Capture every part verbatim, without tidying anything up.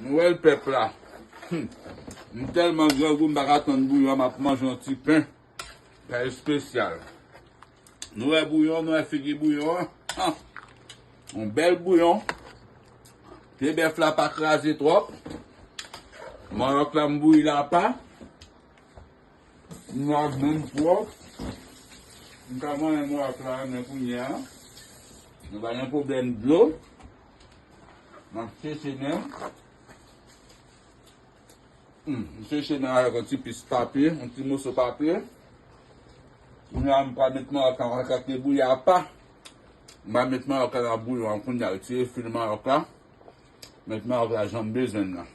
Nou wè l pèp la. Hmm. M tèlman grangou, m pa ka tann bouyon, m ap manje yon ti pen. Pen espesyal. Nou wè bouyon, nou wè figi bouyon an. Ah. Yon bèl bouyon. Pye bèf la pa kraze twòp. Manròk la m bouyi l apa. M la menm pwòp. M ka manyen manròk la men kounye a. Nou pa gen pwoblèm dlo. M ap seche menm. Hmm, m seche nan avèk yon ti pis papye, yon ti moso papye. Kounye a, m pral met manròk la, manròk la te bouyi apa. M pral met manròk la nan bouyon an kounye a, retire fil manròk la. Met manròk la jan m bezwen l nan.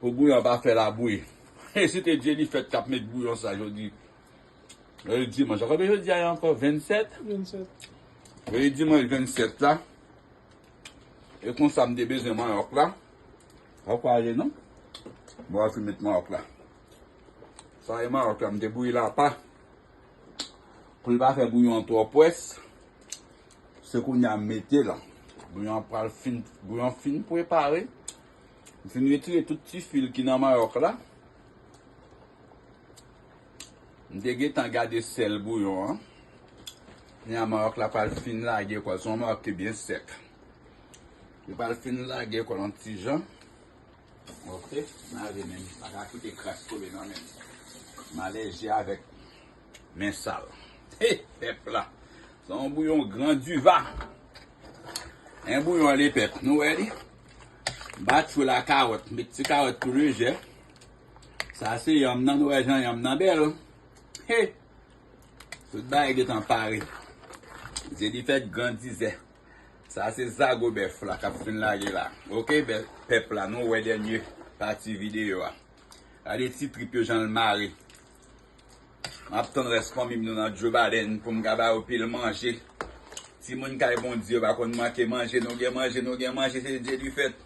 Pou bouyon an pa fè labouyi. E si te Dyelifèt k ap met bouyon sa jodi, jodi dimanch. Konbyen jodi a ye ankò? Vennsèt? Vennsèt. Jodi dimanch vennsèt la. E konsa m te bezwen manròk la. Pa kwaze non. Bon, al fin met manròk la. Sa e manròk la, m te bouyi l apa. Pou l pa fè bouyon an twò pwès. Se kounye a m mete l. Bouyon an pral fin, bouyon an fin prepare. M fin retire tout ti fil ki nan manròk la. M te gentan gade sèl bouyon an. Kounye a manròk la pral fin lage kò l. Se yon manròk ki byen sèk. Li pral fin lage kò l yon ti jan. Ok, m lave men m. Pa ka kite kras kole nan men m. M alèje avèk men sal. He, pèp la. Se yon bouyon gran diva. En bouyon li pèp. Nou wè li? M pa tchwe la kawòt. Met ti kawòt tou lejè. Sa se yanm nan, nou wè jan yanm nan bèl. He! Tout bagay gentan pare. Dyelifèt grandizè. Sa se zago bèf la k ap fin lage la. Ok, bèl pèp la, nou wè dènye pati videyo a. Gade ti trip yo jan l mare. M ap tann rès fanmi m nou nan Joe Biden pou m ka ba yo pil manje. Timoun kay Bondye yo pa konn manke manje, nou gen manje, nou gen manje, se Dyelifèt.